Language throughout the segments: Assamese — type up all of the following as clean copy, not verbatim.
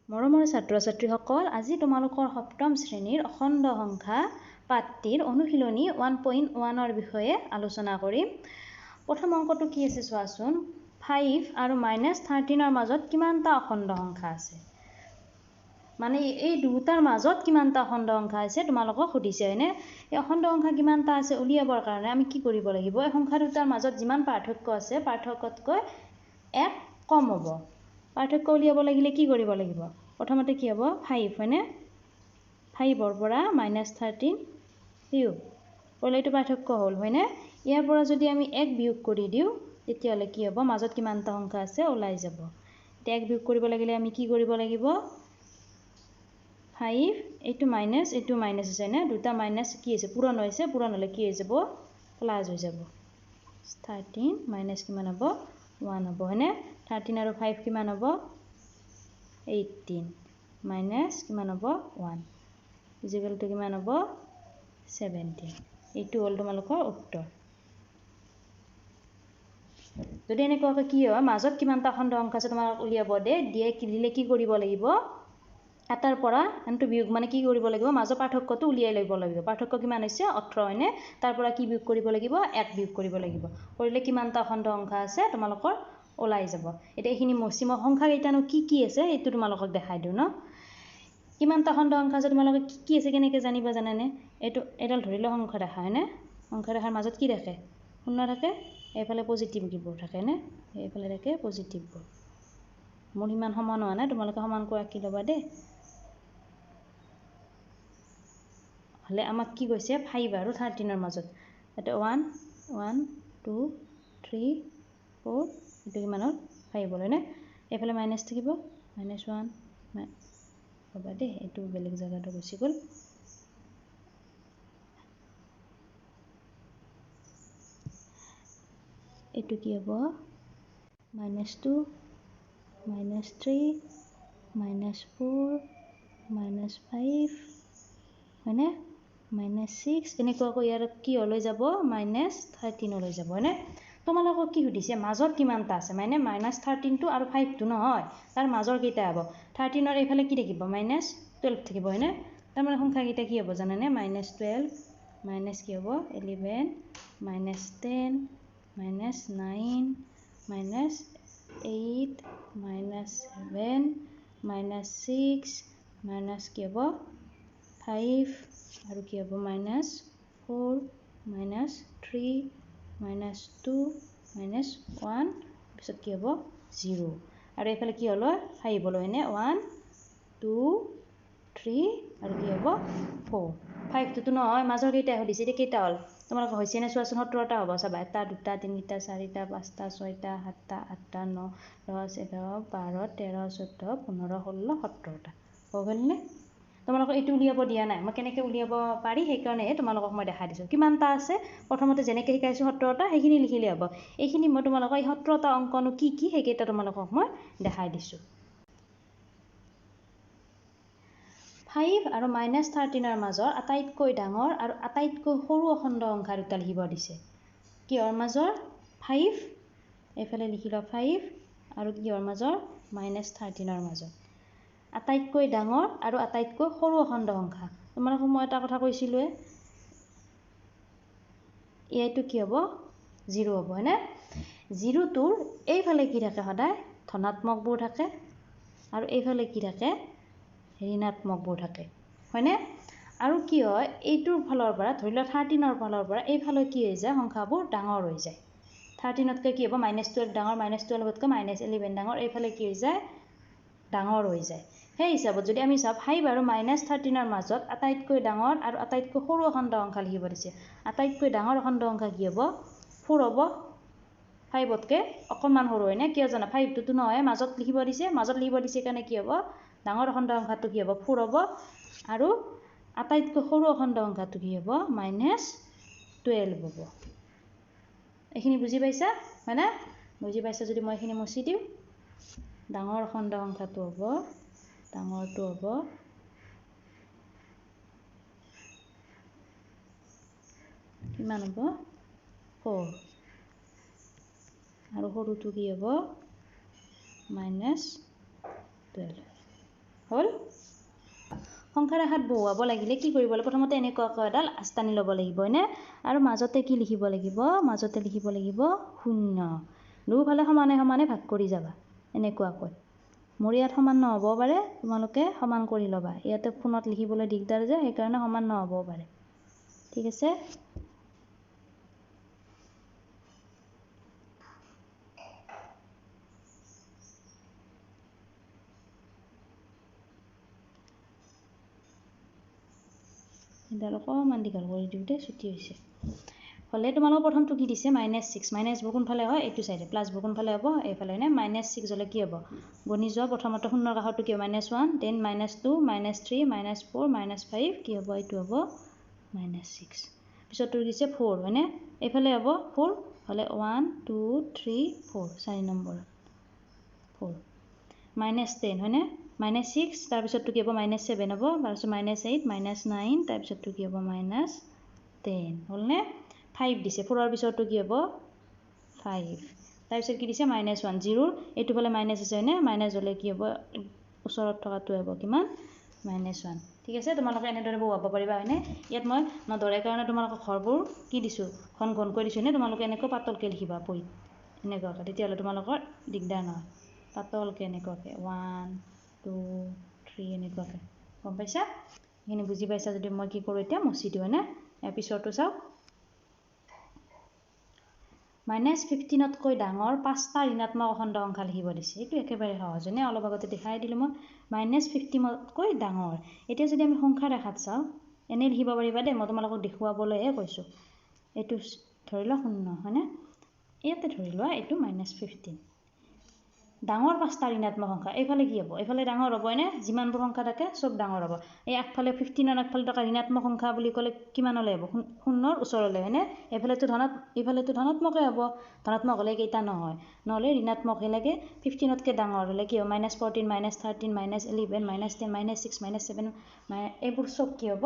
মৰমৰ ছাত্ৰ-ছাত্ৰীসকল, আজি তোমালোকৰ সপ্তম শ্ৰেণীৰ অখণ্ড সংখ্যা পাঠটিৰ অনুশীলনী 1.1ৰ বিষয়ে আলোচনা কৰিম। প্ৰথম অংকটো কি আছে চোৱাচোন, 5 আৰু -13ৰ মাজত কিমানটা অখণ্ড সংখ্যা আছে, মানে এই দুটাৰ মাজত কিমানটা অখণ্ড সংখ্যা আছে তোমালোকক সুধিছে, হয়নে? এই অখণ্ড সংখ্যা কিমানটা আছে উলিয়াবৰ কাৰণে আমি কি কৰিব লাগিব, এই সংখ্যা দুটাৰ মাজত যিমান পাৰ্থক্য আছে পাৰ্থক্যতকৈ এক কম হ'ব। পাৰ্থক্য উলিয়াব লাগিলে কি কৰিব লাগিব, প্ৰথমতে কি হ'ব 5, হয়নে? 5ৰ পৰা -13 বিয়োগ কৰিলে এইটো পাৰ্থক্য হ'ল, হয়নে? ইয়াৰ পৰা যদি আমি 1 বিয়োগ কৰি দিওঁ তেতিয়াহ'লে কি হ'ব, মাজত কিমানটা সংখ্যা আছে ওলাই যাব। এতিয়া 1 বিয়োগ কৰিব লাগিলে আমি কি কৰিব লাগিব, 5 এইটো মাইনাছ এইটো মাইনাছ আছে, হয়নে? দুটা মাইনাছ কি হৈছে পূৰণ হৈছে, পূৰণ হ'লে কি হৈ যাব প্লাছ হৈ যাব। 13 মাইনাছ কিমান হ'ব 1 হ'ব, হয়নে? 13 আৰু 5 কিমান হ'ব 18 মাইনাছ কিমান হ'ব 1 ইজিকেলটো কিমান হ'ব 17। এইটো হ'ল তোমালোকৰ উত্তৰ। যদি এনেকুৱাকৈ কি হয় মাজত কিমানটা অখণ্ড সংখ্যা আছে তোমালোক উলিয়াব দিয়ে দিলে কি কৰিব লাগিব, এটাৰ পৰা আনটো বিয়োগ, মানে কি কৰিব লাগিব মাজৰ পাৰ্থক্যটো উলিয়াই ল'ব লাগিব। পাৰ্থক্য কিমান হৈছে 18, হয়নে? তাৰ পৰা কি বিয়োগ কৰিব লাগিব, 1 বিয়োগ কৰিব লাগিব। কৰিলে কিমানটা অখণ্ড সংখ্যা আছে তোমালোকৰ ওলাই যাব। এতিয়া এইখিনি মচিম সংখ্যাকেইটানো কি কি আছে সেইটো তোমালোকক দেখাই দিওঁ ন। কিমানটা অখণ্ড সংখ্যা আছে তোমালোকে কি কি আছে কেনেকৈ জানিবা জানানে? এইটো এডাল ধৰি লওঁ সংখ্যা ৰেখা, হয়নে? সংখ্যা ৰেখাৰ মাজত কি থাকে, শূন্য থাকে, এইফালে পজিটিভবোৰ থাকে, হয়নে? এইফালে থাকে পজিটিভবোৰ। মোৰ সিমান সমান হোৱা নাই, তোমালোকে সমানকৈ আঁকি ল'বা দেই। হ'লে আমাক কি কৈছে 5 আৰু 13ৰ মাজত, এতিয়া 1 1 2 3 4 এইটো কিমান হ'ল 5 হ'ল, হয়নে? এইফালে মাইনাছ থাকিব, -1 হ'ব দেই, এইটো বেলেগ জেগাটো গুচি গ'ল। এইটো কি হ'ব -2 -3 -4 -5, হয়নে? -6 এনেকুৱাকৈ ইয়াৰ কি হলৈ যাব -13লৈ যাব, হয়নে? তোমালোকক কি সুধিছে মাজত কিমানটা আছে, মানে -13টো আৰু 5টো নহয়, তাৰ মাজৰ কেইটা হ'ব। 13ৰ এইফালে কি থাকিব -12 থাকিব, হয়নে? তাৰমানে সংখ্যাকেইটা কি হ'ব জানানে, -12 মাইনাছ কি হ'ব 11 -10 -9 -8 -7 -6 মাইনাছ কি হ'ব 5 আৰু কি হ'ব -4 -3 -2 -1 পিছত কি হ'ব 0। আৰু এইফালে কি হ'ল 5 হ'ল, হয়নে? 1 2 3 আৰু কি হ'ব 4। 5টোতো নহয়, মাজৰ কেইটা সুধিছে, এতিয়া কেইটা হ'ল তোমালোকৰ হৈছে নে চোৱাচোন, 17টা হ'ব। চাবা 1 2 3 4 5 6 7 8 9 10 11 12 13 14 15 16 17টা হৈ গ'লনে? তোমালোকক এইটো উলিয়াব দিয়া নাই, মই কেনেকৈ উলিয়াব পাৰি সেইকাৰণেহে তোমালোকক মই দেখাই দিছোঁ। কিমানটা আছে প্ৰথমতে যেনেকৈ শিকাইছোঁ 17টা, সেইখিনি লিখিলেই হ'ব। এইখিনি মই তোমালোকক এই 17টা অংকনো কি কি সেইকেইটা তোমালোকক মই দেখাই দিছোঁ। 5 আৰু -13ৰ মাজৰ আটাইতকৈ ডাঙৰ আৰু আটাইতকৈ সৰু অখণ্ড সংখ্যা দুটা লিখিব দিছে। কিহৰ মাজৰ 5, এইফালে লিখি লওঁ 5 আৰু কিহৰ মাজৰ -13ৰ মাজত আটাইতকৈ ডাঙৰ আৰু আটাইতকৈ সৰু অখণ্ড সংখ্যা। তোমালোকক মই এটা কথা কৈছিলোঁৱে, এইটো কি হ'ব 0 হ'ব, হয়নে? 0টোৰ এইফালে কি থাকে সদায় ধনাত্মকবোৰ থাকে আৰু এইফালে কি থাকে ঋণাত্মকবোৰ থাকে, হয়নে? আৰু কি হয় এইটোৰ ফালৰ পৰা ধৰি লোৱা 13ৰ ফালৰ পৰা এইফালে কি হৈ যায় সংখ্যাবোৰ ডাঙৰ হৈ যায়। 13তকৈ কি হ'ব -12 ডাঙৰ, -12তকৈ -11 ডাঙৰ, এইফালে কি হৈ যায় ডাঙৰ হৈ যায়। সেই হিচাপত যদি আমি চাওঁ 5 আৰু -13ৰ মাজত আটাইতকৈ ডাঙৰ আৰু আটাইতকৈ সৰু অখণ্ড সংখ্যা লিখিব দিছে। আটাইতকৈ ডাঙৰ অখণ্ড সংখ্যা কি হ'ব 4 হ'ব, 5তকৈ অকণমান সৰু, হয়নে? কিয় জানা 5টোতো নহয়, মাজত লিখিব দিছে, মাজত লিখিব দিছে কাৰণে কি হ'ব ডাঙৰ অখণ্ড সংখ্যাটো কি হ'ব 4 হ'ব আৰু আটাইতকৈ সৰু অখণ্ড সংখ্যাটো কি হ'ব -12 হ'ব। এইখিনি বুজি পাইছা, হয়নে? বুজি পাইছা যদি মই এইখিনি মচি দিওঁ। ডাঙৰ অখণ্ড সংখ্যাটো হ'ব, ডাঙৰটো হ'ব কিমান হ'ব 4 আৰু সৰুটো কি হ'ব -12। হ'ল। সংখ্যা ৰেখাত বহুৱাব লাগিলে কি কৰিব লাগিব? প্ৰথমতে এনেকুৱাকৈ এডাল আঁচ টানি ল'ব লাগিব, হয়নে? আৰু মাজতে কি লিখিব লাগিব? মাজতে লিখিব লাগিব শূন্য। দুয়োফালে সমানে সমানে ভাগ কৰি যাবা এনেকুৱাকৈ। মোৰ ইয়াত সমান নহ'ব পাৰে, তোমালোকে সমান কৰি ল'বা। ইয়াতে ফোনত লিখিবলৈ দিগদাৰ যে, সেইকাৰণে সমান নহ'বও পাৰে, ঠিক আছে? এডাল অকণমান দীঘল কৰি দিওঁ দেই, ছুটি হৈছে। হ'লে তোমালোকৰ প্ৰথমটো কি দিছে? -6। মাইনাছবোৰ কোনফালে হয়? এইটো চাইডে। প্লাছবোৰ কোনফালে হ'ব? এইফালে, হয়নে? -6 হ'লে কি হ'ব? গণি যোৱা। প্ৰথমতে শূন্যৰ কাষৰটো কি হ'ব? -1, then -2, -3, -4, -5, কি হ'ব? এইটো হ'ব -6। পিছতটো দিছে 4, হয়নে? এইফালে হ'ব 4 হ'লে 1 2 3 4, 4 নম্বৰ 4। -10, হয়নে? -6, তাৰপিছতটো কি হ'ব? -7 হ'ব, তাৰপিছত -8, -9, তাৰপিছতটো কি হ'ব? -10, হ'লনে? 5 দিছে, 4ৰ পিছতটো কি হ'ব? 5। তাৰপিছত কি দিছে? -1, জিৰোৰ এইটো ফালে মাইনাছ আছে, হয়নে? মাইনাছ হ'লে কি হ'ব? ওচৰত থকাটো হ'ব কিমান? -1, ঠিক আছে? তোমালোকে এনেদৰে বহুৱাব পাৰিবা, হয়নে? ইয়াত মই নধৰে কাৰণে তোমালোকক ঘৰবোৰ কি দিছোঁ? ঘন ঘনকৈ দিছোঁ, হয়নে? তোমালোকে এনেকৈ পাতলকৈ লিখিবা বহীত এনেকুৱাকৈ, তেতিয়াহ'লে তোমালোকৰ দিগদাৰ নহয়। পাতলকৈ এনেকুৱাকৈ 1 2 3 এনেকুৱাকৈ, গম পাইছা? এইখিনি বুজি পাইছা যদি মই কি কৰোঁ এতিয়া মচি দিওঁ, হয়নে? ইয়াৰ পিছৰটো চাওক। -15তকৈ ডাঙৰ 5টা ঋণাত্মক অখণ্ড সংখ্যা লিখিব দিছে। এইটো একেবাৰে সহজ, হয়নে? অলপ আগতে দেখাই দিলোঁ মই। -15তকৈ ডাঙৰ। এতিয়া যদি আমি সংখ্যা ৰেখাত চাওঁ, এনেই লিখিব পাৰিবা দেই, মই তোমালোকক দেখুৱাবলৈহে কৈছোঁ। এইটো ধৰি লোৱা শূন্য, হয়নে? ইয়াতে ধৰি লোৱা এইটো -15। ডাঙৰ 5টা ঋণাত্মক সংখ্যা, এইফালে কি হ'ব? এইফালে ডাঙৰ হ'ব, হয়নে? যিমানবোৰ সংখ্যা থাকে চব ডাঙৰ হ'ব। এই আগফালে 15ৰ আগফালে থকা ঋণাত্মক সংখ্যা বুলি ক'লে কিমানলৈ হ'ব? শূন্যৰ ওচৰলৈ, হয়নে? এইফালেতো ধনাত্মকেই হ'ব। ধনাত্মক হ'লে কেইটা নহয়, নহ'লে ঋণাত্মকহে লাগে। 15তকৈ ডাঙৰ হ'লে কি হ'ব? -14, -13, -11, -10, -6, -7, এইবোৰ চব কি হ'ব?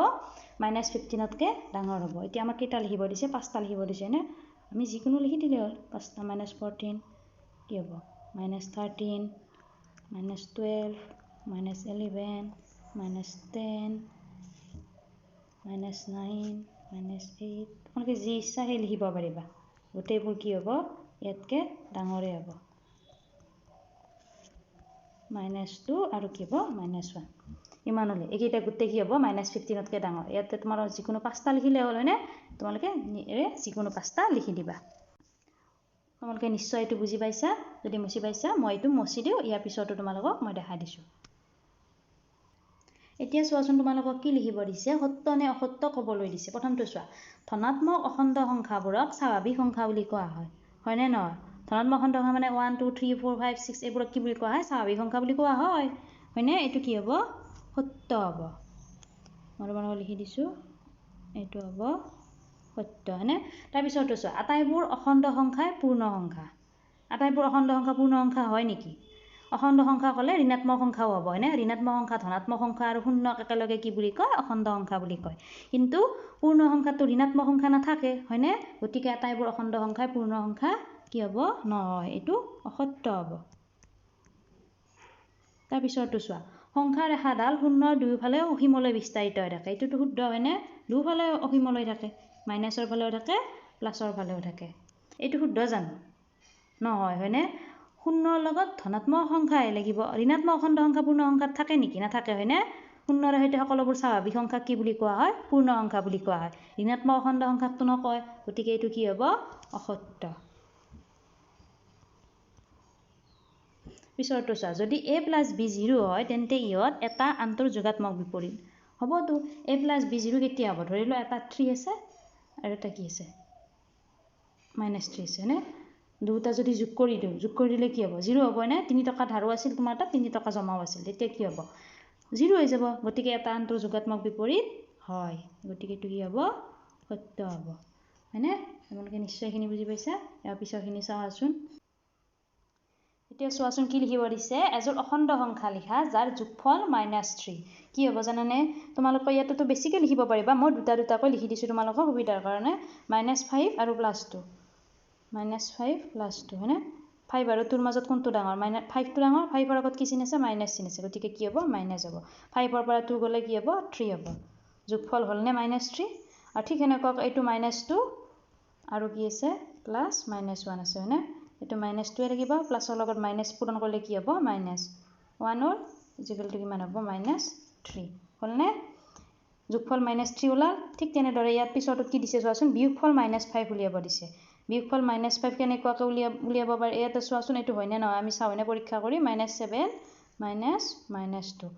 -15তকৈ ডাঙৰ হ'ব। এতিয়া আমাক কেইটা লিখিব দিছে? 5টা লিখিব দিছে, হয়নে? আমি যিকোনো লিখি দিলে হ'ল। 5টা -14 কি হ'ব? -13, -12, -11, -10, -9, -8, তোমালোকে যি ইচ্ছা সেই লিখিব পাৰিবা। গোটেইবোৰ কি হ'ব? ইয়াতকৈ ডাঙৰেই হ'ব। -2 আৰু কি হ'ব? -1। ইমান হ'লে এইকেইটা গোটেই কি হ'ব? -15তকৈ ডাঙৰ। ইয়াতে তোমাৰ যিকোনো 5টা লিখিলে হ'ল, হয়নে? তোমালোকে যিকোনো 5টা লিখি দিবা। তোমালোকে নিশ্চয় এইটো বুজি পাইছা। যদি মচি পাইছা, মই এইটো মচি দিওঁ, ইয়াৰ পিছতো তোমালোকক মই দেখাই দিছোঁ। এতিয়া চোৱাচোন তোমালোকক কি লিখিব দিছে? সত্য নে অসত্য ক'বলৈ দিছে। প্ৰথমটো চোৱা, ধনাত্মক অখণ্ড সংখ্যাবোৰক স্বাভাৱিক সংখ্যা বুলি কোৱা হয়, হয়নে নহয়? ধনাত্মক অখণ্ড সংখ্যা মানে 1 2 3 4 5 6, এইবোৰক কি বুলি কোৱা হয়? স্বাভাৱিক সংখ্যা বুলি কোৱা হয়, হয়নে? এইটো কি হ'ব? সত্য হ'ব। মই তোমালোকক লিখি দিছোঁ, এইটো হ'ব সত্য, হয়নে? তাৰপিছতো চোৱা, আটাইবোৰ অখণ্ড সংখ্যাই পূৰ্ণ সংখ্যা। আটাইবোৰ অখণ্ড সংখ্যা পূৰ্ণ সংখ্যা হয় নেকি? অখণ্ড সংখ্যা ক'লে ঋণাত্মক সংখ্যাও হ'ব, হয়নে? ঋণাত্মক সংখ্যা, ধনাত্মক সংখ্যা আৰু শূন্যক একেলগে কি বুলি কয়? অখণ্ড সংখ্যা বুলি কয়। কিন্তু পূৰ্ণ সংখ্যাটো ঋণাত্মক সংখ্যা নাথাকে, হয়নে? গতিকে আটাইবোৰ অখণ্ড সংখ্যাই পূৰ্ণ সংখ্যা কি হ'ব? নহয়, এইটো অসত্য হ'ব। তাৰপিছৰটো চোৱা, সংখ্যা ৰেখাডাল শূন্যৰ দুয়োফালে অসীমলৈ বিস্তাৰিত হৈ থাকে। এইটোতো শুদ্ধ, হয়নে? দুয়োফালে অসীমলৈ থাকে, মাইনাছৰ ফালেও থাকে, প্লাছৰ ফালেও থাকে। এইটো শুদ্ধ জানো? নহয়, হয়নে? শূন্যৰ লগত ধনাত্মক সংখ্যাই লাগিব। ঋণাত্মক অখণ্ড সংখ্যা পূৰ্ণ সংখ্যাত থাকে নেকি? নাথাকে, হয়নে? শূন্যৰ সৈতে সকলোবোৰ স্বাভাৱিক সংখ্যাক কি বুলি কোৱা হয়? পূৰ্ণ সংখ্যা বুলি কোৱা হয়। ঋণাত্মক অখণ্ড সংখ্যাকতো নকয়, গতিকে এইটো কি হ'ব? অসত্য। পিছৰটো চোৱা, যদি এ প্লাছ বি জিৰ' হয় তেন্তে ইহঁত এটা আনটোৰ যোগাত্মক বিপৰীত হ'বতো। এ প্লাছ বি জিৰ' কেতিয়া হ'ব? ধৰি লোৱা এটা 3 আছে আৰু এটা কি আছে? -3 আছে, হয়নে? দুটা যদি যোগ কৰি দিওঁ, যোগ কৰি দিলে কি হ'ব? জিৰ' হ'ব, হয়নে? 3 টকা ধাৰো আছিল তোমাৰ তাত, 3 টকা জমাও আছিল, তেতিয়া কি হ'ব? জিৰ' হৈ যাব। গতিকে এটা আনটোৰ যোগাত্মক বিপৰীত হয়, গতিকে এইটো কি হ'ব? সত্য হ'ব, হয়নে? তোমালোকে নিশ্চয় এইখিনি বুজি পাইছা। ইয়াৰ পিছৰখিনি চাওঁচোন। এতিয়া চোৱাচোন কি লিখিব দিছে? এযোৰ অখণ্ড সংখ্যা লিখা যাৰ যোগফল -3। কি হ'ব জানানে? তোমালোকে ইয়াতেতো বেছিকৈ লিখিব পাৰিবা, মই দুটা দুটাকৈ লিখি দিছোঁ তোমালোকৰ সুবিধাৰ কাৰণে। -5 আৰু +2, -5 +2, হয়নে? ফাইভ আৰু টুৰ মাজত কোনটো ডাঙৰ? মাইনাছ ফাইভটো ডাঙৰ। ফাইভৰ আগত কি চিন আছে? মাইনাছ চিন আছে, গতিকে কি হ'ব? মাইনাছ হ'ব। ফাইভৰ পৰা টু গ'লে কি হ'ব? থ্ৰী হ'ব। যোগফল হ'লনে মাইনাছ থ্ৰী? আৰু ঠিক সেনেকুৱাকৈ এইটো মাইনাছ টু আৰু কি আছে? প্লাছ মাইনাছ ওৱান আছে, হয়নে? এইটো মাইনাছ টুৱে থাকিব, প্লাছৰ লগত মাইনাছ পূৰণ কৰিলে কি হ'ব? মাইনাছ ওৱানৰ ইজিকেলটো কিমান হ'ব? মাইনাছ থ্ৰী হ'লনে? যোগফল মাইনাছ থ্ৰী ওলাল। ঠিক তেনেদৰে ইয়াত পিছৰটোত কি দিছে চোৱাচোন, বিয়োগফল মাইনাছ ফাইভ উলিয়াব দিছে। বিয়োগফল মাইনাছ ফাইভ কেনেকুৱাকৈ উলিয়াব পাৰি ইয়াতে চোৱাচোন, এইটো হয়নে নহয় আমি চাওঁ হয়নে পৰীক্ষা কৰি। Minus seven minus minus two,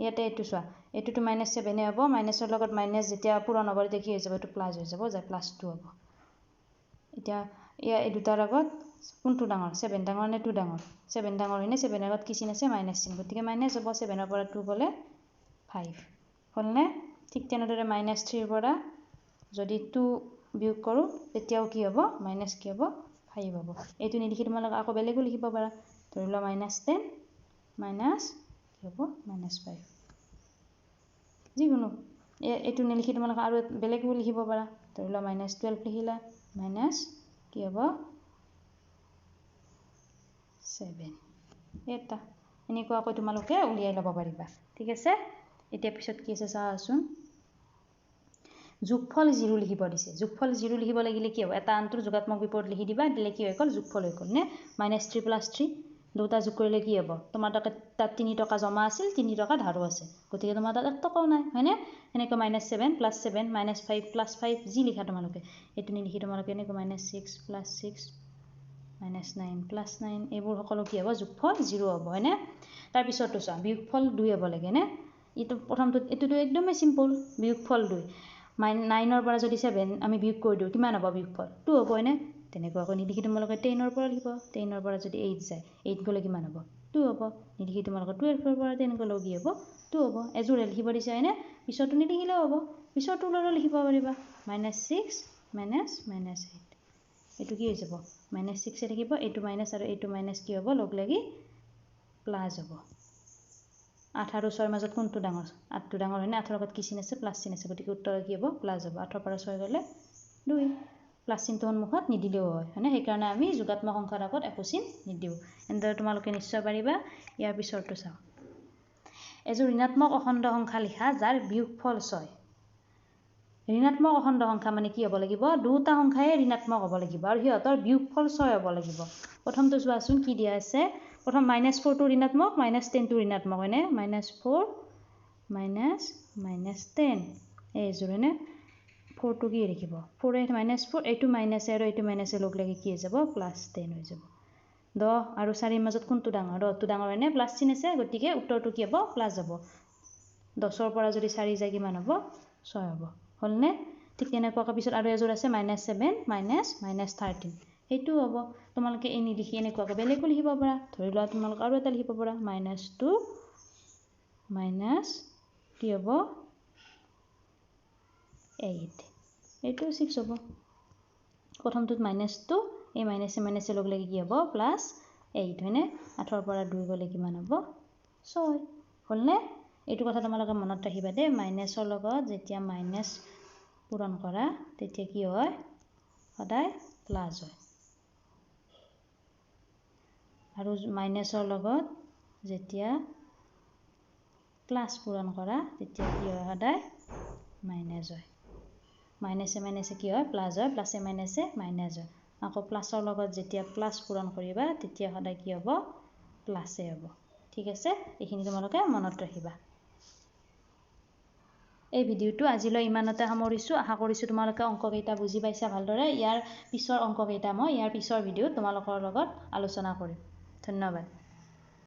ইয়াতে এইটো চোৱা, এইটোতো মাইনাছ ছেভেনে হ'ব, মাইনাছৰ লগত মাইনাছ যেতিয়া পূৰণ হ'ব তেতিয়া কি হৈ যাব? এইটো প্লাছ হৈ যাব, যায় প্লাছ টু হ'ব। এতিয়া ইয়াৰ এই দুটাৰ আগত কোনটো ডাঙৰ? ছেভেন ডাঙৰ নে টু ডাঙৰ? ছেভেন ডাঙৰ হয়নে? ছেভেনৰ আগত কি চিন আছে? মাইনাছ চিন, গতিকে মাইনাছ হ'ব। ছেভেনৰ পৰা টু গ'লে ফাইভ হ'লনে? ঠিক তেনেদৰে মাইনাছ থ্ৰীৰ পৰা যদি টু বিয়োগ কৰোঁ তেতিয়াও কি হ'ব? মাইনাছ কি হ'ব? ফাইভ হ'ব। এইটো নিলিখি তোমালোকে আকৌ বেলেগো লিখিব পাৰা। ধৰি লোৱা মাইনাছ টেন মাইনাছ কি হ'ব? মাইনাছ ফাইভ, যিকোনো এইটো নিলিখি তোমালোকে আৰু বেলেগো লিখিব পাৰা। ধৰি লোৱা মাইনাছ টুৱেল্ভ লিখিলা, মাইনাছ কি হ'ব? ছেভেন। এটা এনেকুৱাকৈ তোমালোকে উলিয়াই ল'ব পাৰিবা, ঠিক আছে? এতিয়া পিছত কি আছে চাওঁচোন, যোগফল জিৰ' লিখিব দিছে। যোগফল জিৰ' লিখিব লাগিলে কি হ'ব? এটা আনটোৰ যোগাত্মক বিপৰীত লিখি দিবা, দিলে কি হৈ গ'ল? যোগফল হৈ গ'ল নে? মাইনাছ থ্ৰী প্লাছ থ্ৰী দুটা যোগ কৰিলে কি হ'ব? তোমাৰ তাত 3 টকা জমা আছিল, 3 টকা ধাৰো আছে, গতিকে তোমাৰ তাত 1 টকাও নাই, হয়নে? সেনেকৈ minus seven plus seven minus five plus five যি লিখা তোমালোকে, এইটো নিলিখি তোমালোকে এনেকৈ minus six plus six minus nine plus nine, এইবোৰ সকলো কি হ'ব? যোগফল জিৰ' হ'ব, হয়নে? তাৰপিছতটো চোৱা, বিয়োগফল 2 হ'ব লাগে নে? এইটো প্ৰথমটোত এইটোতো একদমেই চিম্পল, বিয়োগফল 2। নাইনৰ পৰা যদি ছেভেন আমি বিয়োগ কৰি দিওঁ কিমান হ'ব বিয়োগফল? টু হ'ব, হয়নে? তেনেকুৱাকৈ নিলিখি তোমালোকে টেনৰ পৰা লিখিব। টেনৰ পৰা যদি এইট যায়, এইট গ'লে কিমান হ'ব? টু হ'ব। নিলিখি তোমালোকে টুৱেলভৰ পৰা টেন গ'লেও কি হ'ব? টু হ'ব। এযোৰে লিখিব দিছে, হয়নে? পিছৰটো নিলিখিলেও হ'ব, পিছৰটোৰ লগত লিখিব পাৰিবা। Minus six minus minus eight, এইটো কি হৈ যাব? মাইনাছ ছিক্সে থাকিব, এইটো মাইনাছ আৰু এইটো মাইনাছ কি হ'ব? লগ লাগি প্লাছ হ'ব। 8 আৰু 6ৰ মাজত কোনটো ডাঙৰ? 8টো ডাঙৰ হয়নে? 8ৰ আগত কি চিন আছে? প্লাছ চিন আছে, গতিকে উত্তৰ কি হ'ব? প্লাছ হ'ব। 8ৰ পৰা 6 গ'লে 2। প্লাছ চিনটো সন্মুখত নিদিলেও হয়, হয়নে? সেইকাৰণে আমি যোগাত্মক সংখ্যাৰ আগত একো চিন নিদিওঁ। এনেদৰে তোমালোকে নিশ্চয় পাৰিবা। ইয়াৰ পিছৰটো চাওঁ, এযোৰ ঋণাত্মক অখণ্ড সংখ্যা লিখা যাৰ বিয়োগফল 6। ঋণাত্মক অখণ্ড সংখ্যা মানে কি হ'ব লাগিব? দুটা সংখ্যাই ঋণাত্মক হ'ব লাগিব আৰু সিহঁতৰ বিয়োগফল 6 হ'ব লাগিব। প্ৰথমটো চোৱাচোন কি দিয়া আছে। প্ৰথম মাইনাছ ফ'ৰটো ঋণাত্মক, মাইনাছ টেনটো ঋণাত্মক, হয়নে? Minus four minus minus ten, এইযোৰ হয়নে? ফ'ৰটো কি লিখিব? ফ'ৰ এইট মাইনাছ ফ'ৰ, এইটো মাইনাছে আৰু এইটো মাইনাছে লগ লাগি কি হৈ যাব? প্লাছ টেন হৈ যাব। 10 আৰু 4ৰ মাজত কোনটো ডাঙৰ? 10টো ডাঙৰ হয়নে? প্লাছ চিন আছে, গতিকে উত্তৰটো কি হ'ব? প্লাছ হ'ব। 10ৰ পৰা যদি 4 যায় কিমান হ'ব? 6 হ'ব, হ'লনে? ঠিক তেনেকুৱাকৈ পিছত আৰু এযোৰ আছে minus seven minus minus thirteen, সেইটোও হ'ব। তোমালোকে এই নিলিখি এনেকুৱাকৈ বেলেগো লিখিব পাৰা। ধৰি লোৱা তোমালোকে আৰু এটা লিখিব পাৰা, মাইনাছ টু মাইনাছ কি হ'ব? এইট, এইটো ছিক্স হ'ব। প্ৰথমটোত মাইনাছ টু, এই মাইনাছে মাইনাছে লগ লাগি কি হ'ব? প্লাছ এইট, হয়নে? 8ৰ পৰা 2 গ'লে কিমান হ'ব? 6, হ'লনে? এইটো কথা তোমালোকে মনত ৰাখিবা দেই, মাইনাছৰ লগত যেতিয়া মাইনাছ পূৰণ কৰা তেতিয়া কি হয়? সদায় প্লাছ হয়। আৰু মাইনাছৰ লগত যেতিয়া প্লাছ পূৰণ কৰা তেতিয়া কি হয়? সদায় মাইনাছ হয়। মাইনাছে মাইনাছে কি হয়? প্লাছ হয়, প্লাছে মাইনাছে মাইনাছ হয়। আকৌ প্লাছৰ লগত যেতিয়া প্লাছ পূৰণ কৰিবা তেতিয়া সদায় কি হ'ব? প্লাছে হ'ব, ঠিক আছে? এইখিনি তোমালোকে মনত ৰাখিবা। এই ভিডিঅ'টো আজিলৈ ইমানতে সামৰিছোঁ। আশা কৰিছোঁ তোমালোকে অংককেইটা বুজি পাইছা ভালদৰে। ইয়াৰ পিছৰ অংককেইটা মই ইয়াৰ পিছৰ ভিডিঅ'ত তোমালোকৰ লগত আলোচনা কৰিম। ধন্যবাদ।